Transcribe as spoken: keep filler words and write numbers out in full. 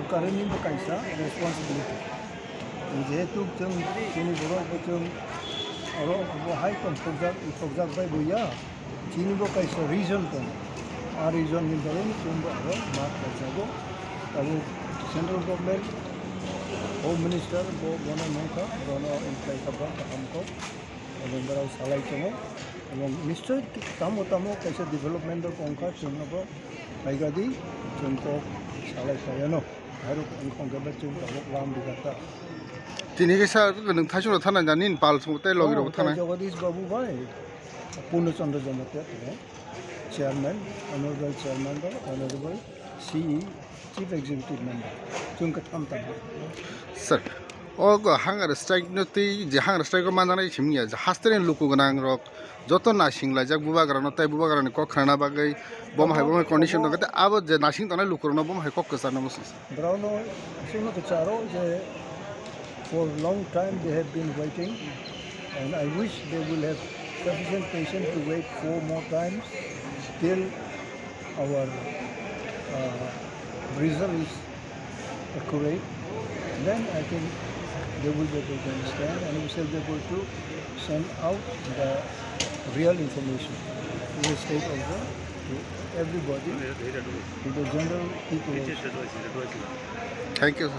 Karini bo kaisa responsibility. Jehetu chwng chini borok bo chwng oro bo hai tong tokjak, tokjak bai bo ya. Chini bo kaisa reason tong. A reason ni bagwi chwng bo aro ma kaijago. Abo central government, Home Minister bo bono nungkha, bono imply kha ba kaham kok. Abo borok salai tongo. Abo nischoi tamo tamo kaisa development rok ongkha, chwng abo phaigadi, chwng kok salai phaiano. Airok wngkha hwnkhe bechwng tabuk lam bijak ta. Tini khe sa nwng thaichung rok thanai da, nini pal song tei logi rok Oh, thanai. Jagadish Babu bai, Purno Chandra Jamatia tong, chairman, honorable chairman bai, honorable C E, chief executive member, chwng khe tham tang. Sir, o go hunger strike no twi je hunger strike o manjaknai simi ya, je hasteni luku gwnang rok, joto naising laijak bubagrano tei bubagrani kok khnana bagwi bo hai bo condition tongkha, tei abo je naising tongnai lukurokno bo hai kok kwcharno muchung. Borokno aswkno kwcharo je for long time they have been waiting, and I wish they will have sufficient patience to wait four more times till our, uh, result is accurate, then I think they will be able to understand and we shall be able to send out the real information to the stakeholder, to everybody, to the general people also. Thank you, sir.